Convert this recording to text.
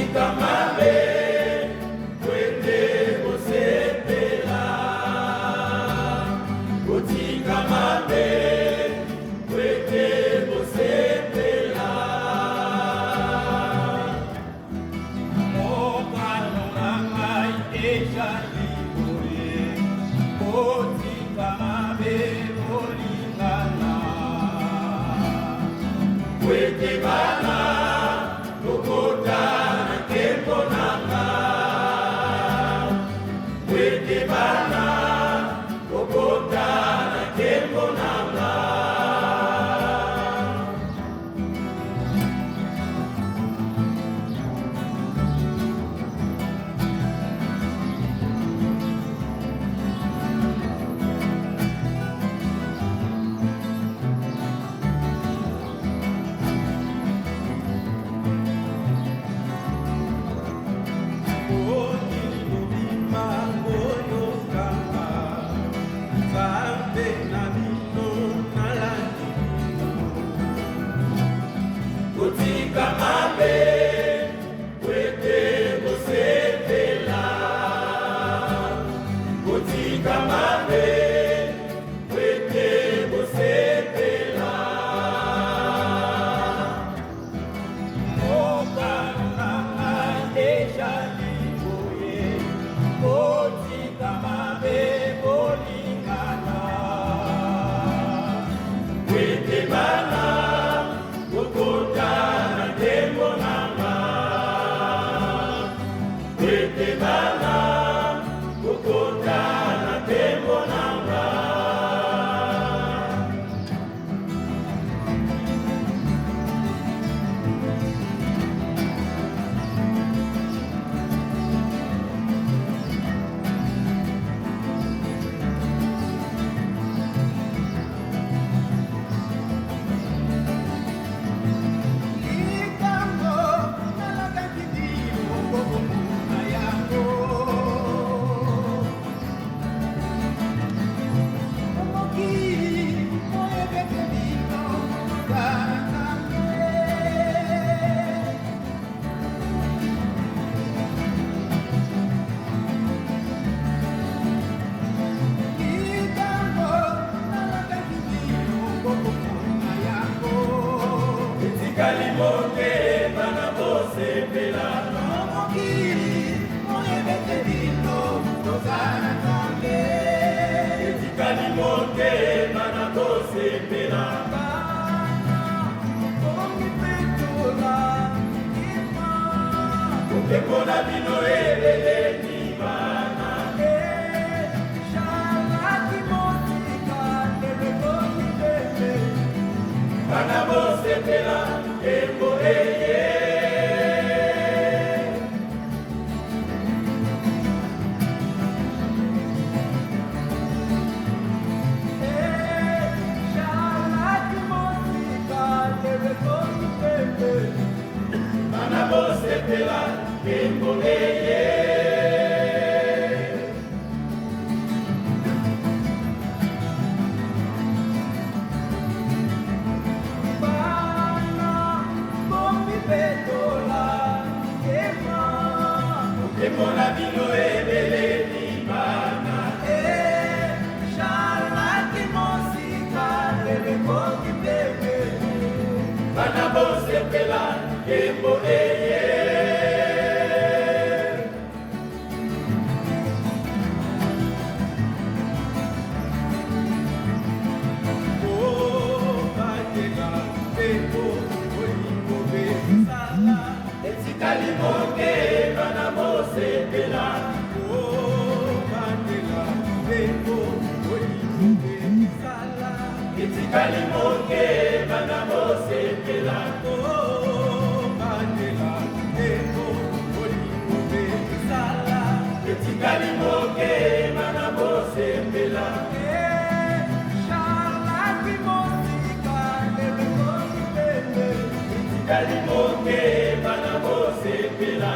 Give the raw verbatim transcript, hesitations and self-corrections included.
Botika mabe, kwete bosepela. Botika mabe, kwete bosepela. Mokano na ngai ezali boye, botika mabe, bolingana. Kwete bana, bokota na nkembo na nga. Kwete bana, bokota na nkembo na nga. Botika mabe, kwete bosepela. Botika mabe, kwete bosepela. Mokano na ngai ezali boye, botika mabe, bolingana. Kwete bana, bokota na nkembo na nga. Kwete bana, bokota na nkembo na nga. Likambo nalakaki bino, bokomona yango. Mokili moyebeke bino, tata Nzambe. Likambo nalakaki bino, bokomona yango. Etikali moke, bana bosepela. Mokili moyebeke bino, toza na Nzambe. Etikali moke, bana bosepela. Bana, bomipetola, ima. Kokemona bino ebele ni bana. Eh, Shalaki mosika, lelo ekomi pembe. Bana bosepela, nkembo eye. Eh, Shalaki mosika, lelo ekomi pembe. Bana bosepela, nkembo eye. Bana, bomipetola, nkembo. Kokemona bino ebele ni bana. Eh, Shalaki mosika, lelo ekomi pembe. Bana bosepela, nkembo eye. Oh, batela, mpe bolingo mpe sala. Etikali moke, bana bosepela. Oh, batela, mpe bolingo mpe sala. Etikali moke, bana bosepela. Oh, batela, mpe bolingo mpe sala. Etikali moke, bana bosepela. Eh, Shalaki mosika, lelo ekomi pembe. Etikali moke, bana bosepela.